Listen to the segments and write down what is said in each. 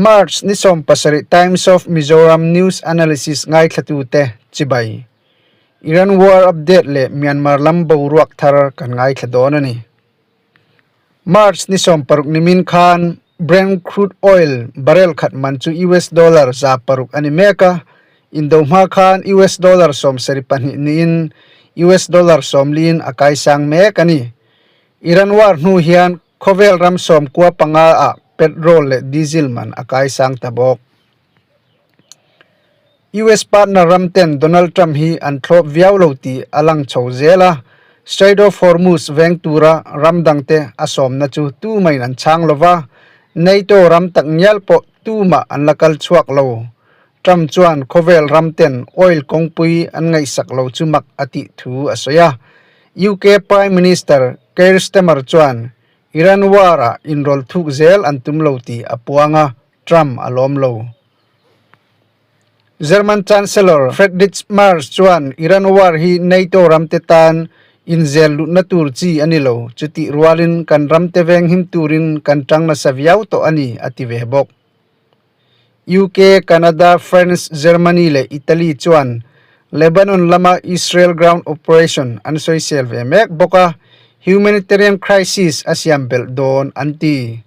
March ni 17 Times of Mizoram News Analysis ngaithlatute chibai. Iran war update leh Myanmar lam boruak thar kan ngaithla dawn a ni. March ni 16 nimin khan Brent crude oil barrel khat man chu US dollar 600 a ni mek a, indo hma khan US dollar 72 niin US dollar 40 in a kaisang mek a ni. Iran war hnu hian Khawvel ram 95 ah petrol leh diesel man a kaisang ta bawk. US partner ram ten Donald Trump hi an thlawp viau lo tih a lang chho zel a, Strait of Hormuz veng tura ram dangte a sawmna chu tumahin an chhang lo va, NATO ram tak ngial pawh tumah an la kal chhuak lo. Trump chuan khawvel ram ten oil kawngpui an ngaihsak lo chu mak a tih thu a sawi a. UK Prime Minister Keir Starmer chuan Iran war-ah inrawlh thuk zel an tum lo tih a puang a, Trump a lawm lo. German Chancellor Friedrich Merz chuan Iran war hi NATO ramte tan inzel luhna tur chi a ni lo, chutih rualin kan ramte venghim turin kan tang nasa viau tawh a ni, a ti ve bawk. UK, Canada, France, Germany leh Italy chuan Lebanon lama Israel ground operation an sawisel ve mek bawk a, humanitarian crisis a siam belh dawn an ti.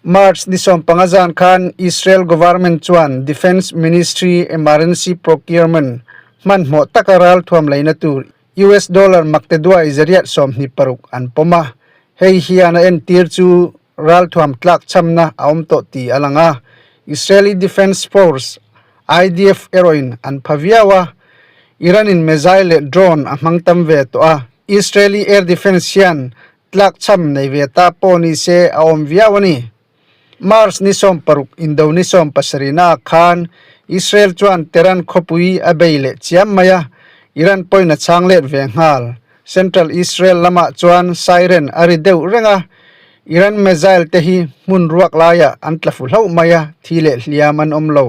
March ni 15 zan khan Israel government chuan Defence Ministry emergency procurement hmanhmawh taka ralthuam leina tur US dollar makteduai 826 an pawm a, hei hian a entir chu ralthuam tlak chhamna a awm tawh tih a lang a. Israeli Defence Force, IDF, erawhin an pha viau a, Iran in missile leh drone a hmang tam ve tawh a, Israeli air defence hian tlak chham nei ve ta pawh ni se a awm viau a ni. March ni 60 indo ni 70 naah khan Israel chuan Tehran khawpui a bei leh chiam mai a, Iran pawhin a chhang let ve nghal. Central Israel lamah chuan siren a ri deuh reng a, Iran missile te hi hmun ruak laiah an tla fu hlauh mai a, thi leh hliam an awm lo.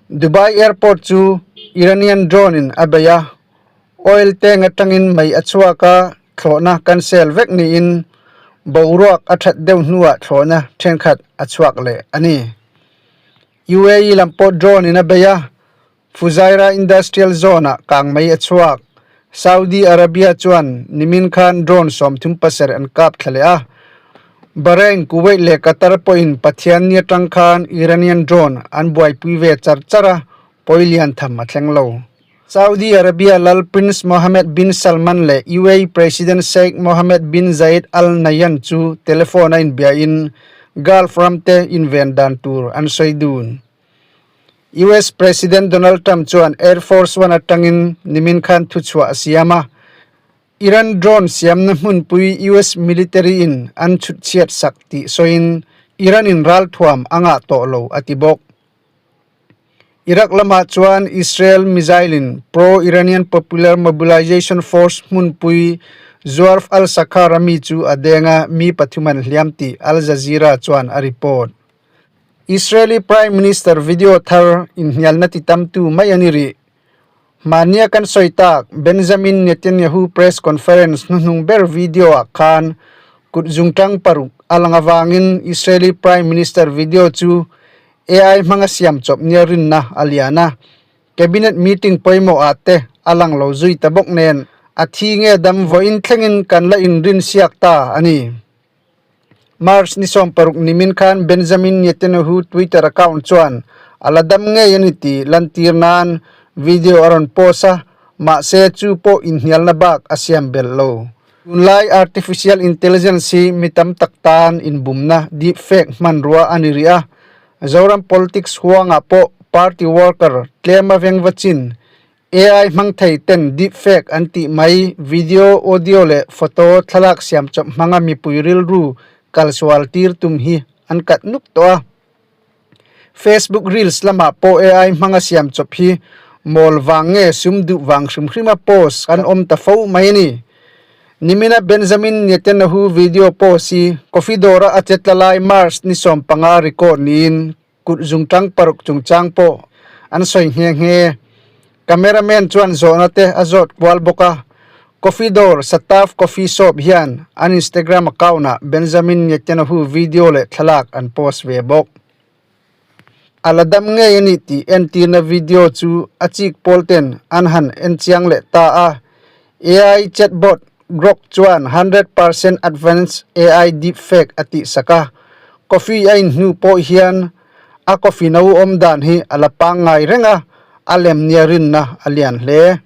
Dubai airport chu Iranian drone in a bei a, oil tank atangin mei a chhuak a, thlawhna cancel vek niin boruak a that deuh hnuah thlawhna thenkhat a chhuak leh a ni. UAE lam pawh drone in a bei a, Fujairah Industrial Zone ah kang mei a chhuak. Saudi Arabia chuan nimin khan drone 37 an kap thla leh a. Bahrain, Kuwait leh Qatar pawhin Pathianni atang khan Iranian drone an buaipui ve char char a, pawi lian tham a thleng lo. Saudi Arabia lal Prince Mohammed bin Salman leh UAE President Sheikh Mohammed bin Zayed Al Nahyan chu telephone a inbiahin Gulf ramte inven dan tur an sawi dun. US President Donald Trump chuan Air Force One atangin nimin khan thuchhuah a siam a, Iran drone siamna hmunpui US military in an chhut chhiat sak tih sawiin Iran in ralthuam a ngah tawh lo a ti bawk. Iraq lamah chuan Israel missile in pro-Iranian Popular Mobilization Force hmunpui Juarf al-Sakhar a mi chu a deng a, mi pathum an hliam tih Al Jazeera chuan a report. Israeli Prime Minister video thar inhnialna ti tamtu mai a ni rih. Hmania kan sawi tak Benjamin Netanyahu press conference hnuhnung ber video ah khan kut zungtang paruk a lang avangin Israeli Prime Minister video chu AI hmanga siam chawp nia rinna a lian a. Cabinet meeting pawimawh ah te a lang lo zui ta bawk nen a thi nge dam vawiin thlengin kan la inrin siak ta a ni. March ni 16 nimin khan Benjamin Netanyahu Twitter account chuan a la dam ngei a ni tih lantir nan video a rawn post a, mahse chu pawh inhnialna bak a siam belh lo. Tunlai artificial intelligence hi mi tam tak tan inbumna deep fake hmanrua a ni rih a, Zoram politics huangah pawh party worker tlema vengva chin AI hmang thei ten deep fake an tih mai video, audio leh photo thlalak siam chawp hmanga mipui rilru kalsual tir tum hi an kat nuk tawh a. Facebook Reels lamah pawh AI hmanga siam chawp hi mawl vang nge sum duh vang hrim hrima post kan awm ta fo mai a ni. Nimina Benjamin Netanyahu video post hi coffee dawra a chetla lai March ni 15 record niin Kut zungtang paruk chungchang pawh an sawi nghe nghe. Cameraman chuan zawhna te a zawt kual bawk a. Coffee dawr Sataf Coffee Shop hian an Instagram account-ah Benjamin Netanyahu video leh thlalak an post ve bawk. A la dam ngei a ni tih entirna video chu a chik pawl ten an han en chiang leh ta a. AI chatbot Grok chuan 100% advanced AI deepfake a tihsak a. Coffee a inhnu pawh hian a coffee no awm dan hi a la pangngai reng a, a lem nia rinna a lian hle.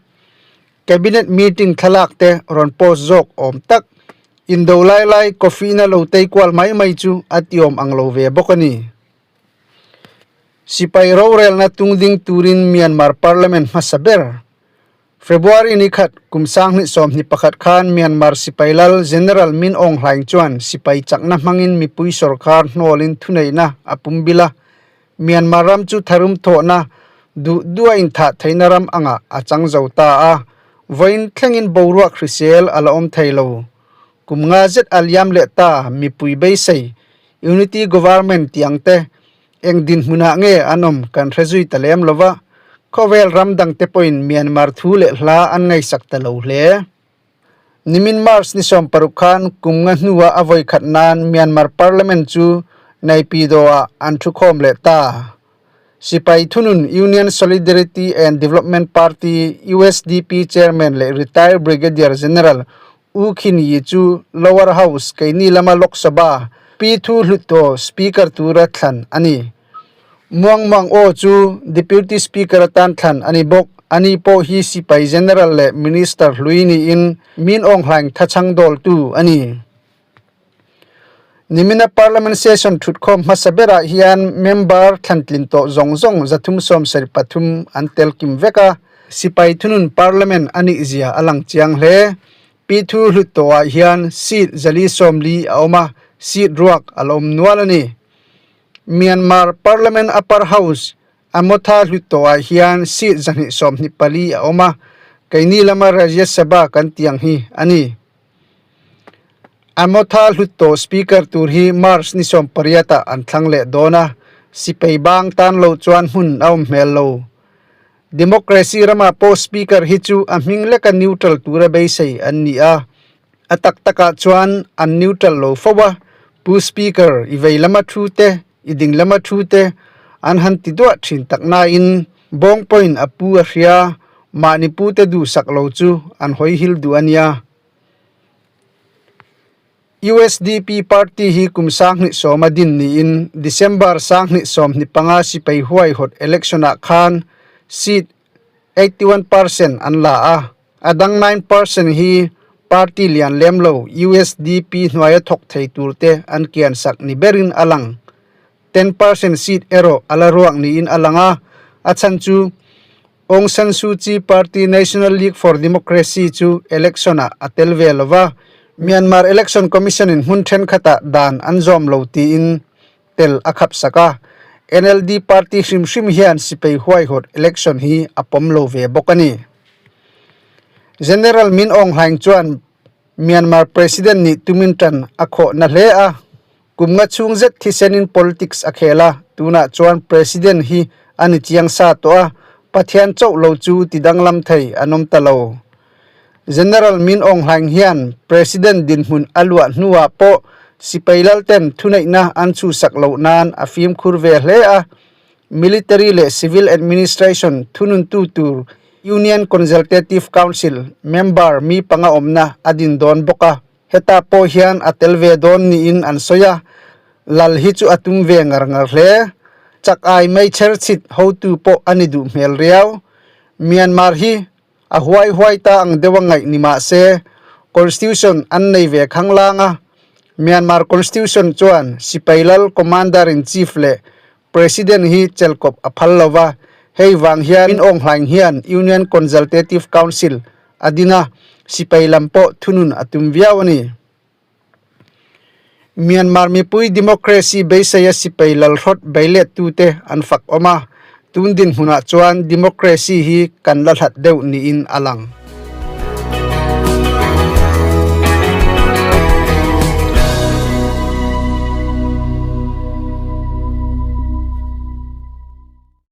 Cabinet meeting thlalak te rawn post zawk awm tak. Indo lai lai coffee na lo tei kual mai mai chu a tiawm ang lo ve bawk a ni. Sipai rorelna tungding turin Myanmar Parliament hmasa ber February ni khat kum 2021 khan Myanmar sipai lal General Min Aung Hlaing chuan sipai chakna hmangin mipui sorkar hnawlin thuneihna a pumbil a. Myanmar ram chu tharum thawhna duh duh a inthah theihna ram angah a chang zo ta a, vawiin thlengin boruak hrisel a la awm thei lo. Kum nga zet a liam leh ta mipui beisei Unity Government tih ang te eng dinhmunah nge an awm kan hre zui ta lem lo va, khawvel ram dangte pawhin Myanmar thu leh hla an ngaihsak ta lo hle. Nimin March ni 16 khan kum nga hnua a vawi khat nan Myanmar Parliament chu Naypyidaw ah an thukhawm leh ta. Sipai thunun Union Solidarity and Development Party, USDP, Chairman leh Retired Brigadier General U Khin Yi chu Lower House keini lama Lok Sabha Pi Thu Hluttaw Speaker tura thlan a ni. Muang Muang Aw chu Deputy Speaker atan thlan a ni bawk. Ani pawh hi Sipai General leh Minister hlui niin Min Aung Hlaing thachhang dawltu a ni. Nimina Parliament session thutkhawm hmasa berah hian member thlantlin tawh zawng zawng 373 an tel kim vek a. Sipai thunun Parliament a nih zia a lang chiang hle. Pi Thu hlut tawhah hian seat 440 a awm a, seat ruak a la awm nual a ni. Myanmar Parliament Upper House Amotha Hluttaw-ah hian seat 224 a awm a, keini lama Rajya Sabha kan tih ang hi a ni. Amotha Hluttaw Speaker tur hi March ni 18 ah an thlang leh dawn a, sipai bang tan loh chuan hmun a awm hmel lo. Democracy rama pawh Speaker hi chu a hming leka neutral tura beisei an ni a, A tak takah chuan an neutral lo fo a, Pu Speaker, i vei lama thu te, i ding lama thu te an han ti duah thin tak nain bawng pawhin a pu a hria, mahni pu te duhsak lo chu an hawi hil duh a nia. USDP party hi kum 2010 a din niin December 2025 sipai huaihawt election-ah khan seat 81% an la a, a dang 9% hi party lian lem lo USDP hnuaia thawk thei turte an kian sak ni berin a lang. 10% seat erawh a la ruak niin a lang a, a chhan chu Aung San Suu Kyi party National League for Democracy chu election-ah a tel ve lo va, Myanmar Election Commission-in hmun thenkhatah dan an zawm lo tiin tel a khap sak a, NLD party hrim hrim hian sipai huaihawt election hi a pawm lo ve bawk a ni. General Min Aung Hlaing chuan Myanmar President nih tumin tan a khawh na hle a, kum nga chhung zet thisenin politics a khel a, tunah chuan President hi a ni chiang sa tawh a, Pathian chauh lo chu ti danglam thei an awm ta lo. General Min Aung Hlaing hian President dinhmun a luah hnuah pawh sipai lalten thuneihna an chhuhsak loh nan a fimkhur ve hle a, Military leh Civil Administration thununtu tur Union Consultative Council member mi panga awmna a din dawn bawk a, hetah pawh hian a tel ve dawn niin an sawi a, lal hi chu a tum ve ngar ngar hle. Chak ai meichher chhit hotu pawh a ni duh hmel riau. Myanmar hi A huai huai ta ang deuh a ngaih ni mah se, Constitution an nei ve khanglang a, Myanmar Constitution chuan sipai lal Commander-in-Chief leh President hi chelkawp a phal lo va, hei vang hian Min Aung Hlaing hian Union Consultative Council a din a, sipai lam pawh thunun a tum viau a ni. Myanmar mipui democracy beiseia sipai lalhrawt beilettute an fak awm a, tun dinhmunah chuan democracy hi kan la hlat deuh niin a lang.